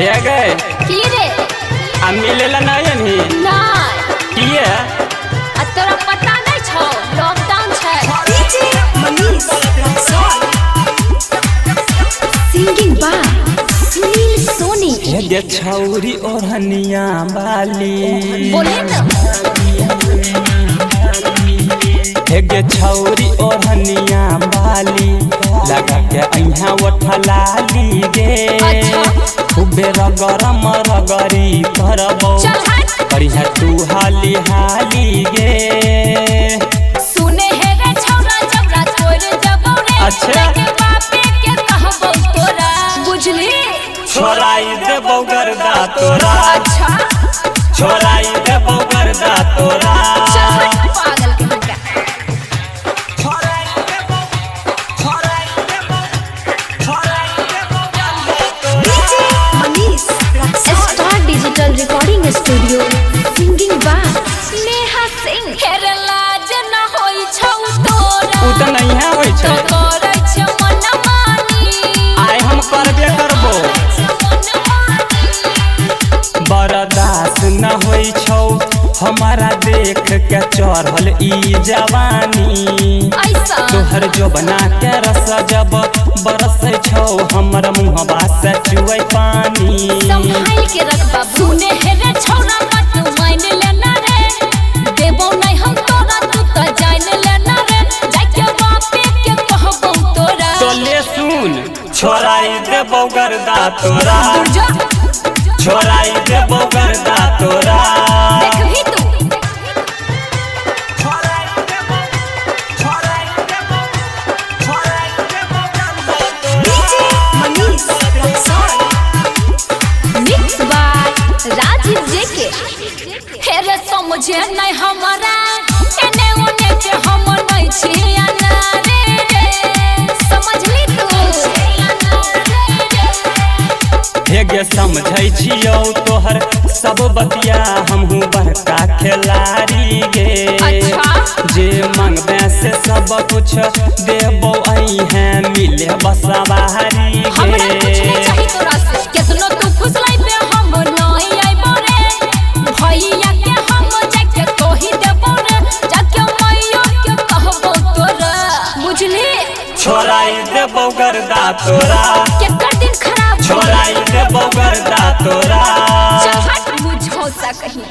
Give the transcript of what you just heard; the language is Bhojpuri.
हे गए की रे? आ मिलेला नहीं अनही? नहीं। किए? आ तोरा पता नहीं छौ, लॉकडाउन छै। DJ Manish Raxaul. Singing by Sunil Soni. हे गे छौरी ओढ़निया बाली। बोले न। हे गे छौरी ओढ़निया बाली, लगा के अइहा ओठलाली गे। अच्छा। खूबे रगरम रगरी करबौ। चल हट। करिहा तू हाली हाली गे। सुने हे रे छौरा, जबरा तोर जबौ रे। अच्छा। जाके बापे के कहबौ तोरा, बुझली? छोड़ाई देबौ गर्दा तोरा। अच्छा। छोड़ाई देबौ गर्दा तोरा। चल हट पागल के हुनका। DJ Manish Raxaul. Star digital recording studio, singing by Neha Singh. हेर लाज न होई छौ तोरा। उ तऽ नहिए होइ तो छै। करै छै मनमानी। आइ हम करबे करबो। बर्दाश्त न होइ छौ हमारा देख के चढ़ल ई जवानी। ऐसा? तोहर जोबना के रस जब बरस छौ, हमर मुहबा से चुए पानी। संभाल के रख बाबू। सुने हे रे छौरा, मत मान लेना रे, देबो नहीं हम तोरा, तू त जान लेना रे, जाके बापे के कहबौ तोरा। तो ले सुन, छोड़ाई देबौ गर्दा तोरा। दूर जा। छोड़ाई देबौ गर्दा तोरा। देखबही तू। DJ Manish Raxaul. Mix by Rajiv JK. हे रे समझे नहीं हमारा एने ओने के, हम नहीं छी अनारे रे, समझली तू? हे गे समझै छियौ तोहर सब बतिया, हमहूँ बड़का खेलाड़ी गे। अच्छा। जे मांगबे से सब कुछ देबौ, अइहे मिले बसवारी हमरा कुछ गे। नहीं चाही तोरा से, केतनो तू फुसलाइबे हम नहीं आइबो रे। भैया के हम जाके कहि देबो रे, जाके मैया के कहबो तोरा, बुझली? छोड़ाई देबौ गर्दा तोरा। केकर दिन खराब। छोड़ाई देबौ गर्दा तोरा। चल हट, बुझो सा कहीं।